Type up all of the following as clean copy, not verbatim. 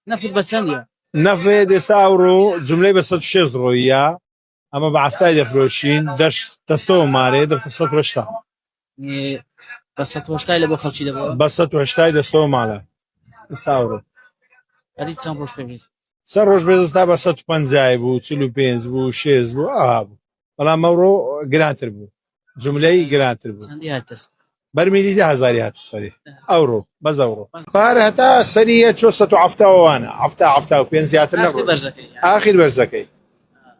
نەفت بە چەندە؟ نەفت ئێستا ئەوڕۆ جملەی بە 160 ڕۆیە ئەمە بە عەفتای دەفرۆشین دەش دەستەوە مارێ دەبتە 180. بە 180 لە بۆ خەڵکی دەبەوە؟ بە 180 دەستەوە ماڵە ئێستا ئەوڕۆ. ئەری چەند ڕۆژ پێش ئێستا؟ چەند ڕۆژ پێش ئێستا بە 150 بوو 45 بوو 60 بوو ئاها بوو بەڵام ئەوڕۆ گرانتر بوو جملەی گرانتر بوو. چەندی هاتە سەر؟ بەرمیلی دە هەزاری هاتە سەری ئەوڕۆ بەس ئەوڕۆ پار هەتا سەریە چۆ سەد و حەفتاوانە حەفتا حەفتا و پێنج زیاتر ئاخر نەڕۆ بەرزەکەی یان. ئاخیر بەرزەکەی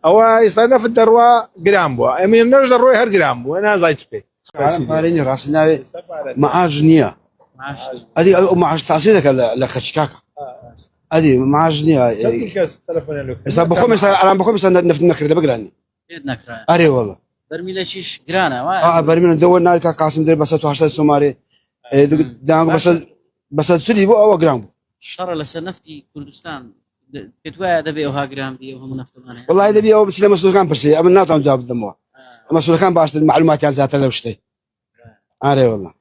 ئەوە ئێستا نەفت دەڕوا گران بووە ئەمێ نەش دەڕۆی هەر گران بووە نازای چ بکەی پارە نیە ڕاستی ناوێ معاش نییە معاش ئەدی ئەو معاش تاسیر دەکات لە خەرچ کاکە ئەدی معاش نییە چەندی کەس تەلەفۆنیان لۆ ئێستا بەخۆم ئێستا ئەرام بەخۆم ئێستا نەفت نەکرد لە بگرانی پێت نەکرایە ئەرێ وەڵا بەرمیلەکیش گرانە وایە ئا بەرمیلە دەوە نار کاک قاسم درێ بە 180 سۆمارێ دانگ بە بە 140 بۆ ئەوە گران بوو شەڕە لەسەر نەفتی کوردستان پێت وایە دەبێ ئەوها گران بی ئەو هەموو نەفتەمانە وەڵی دەبی ئەوە بچی لە مەسولەکان پرسی ئەمن ناتوانم جواب بدەمەوە مەسولەکان باشتر معلوماتیان زیاتر لەو شتەی ئارێ والله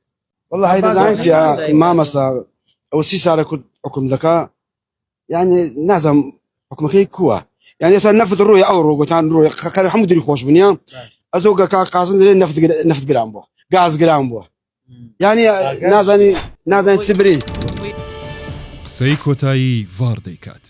والله هەی دەزانین چیە مامەستا ئەو سی سالە کورد حکوم دەکا یعنی نازم حکومەکەی کووە یعنی ئێستا نەفت ڕووی ئەو ڕۆگەتان ڕووی خەکەر هەموو دری خۆش بنیە ئەزۆ گەکا قازم دەرێ نەفت نەفت گران بووە گاز گران بووە یعنی نازانی نازانی چ بری قسەی کۆتایی ڤاڕ دەیکات.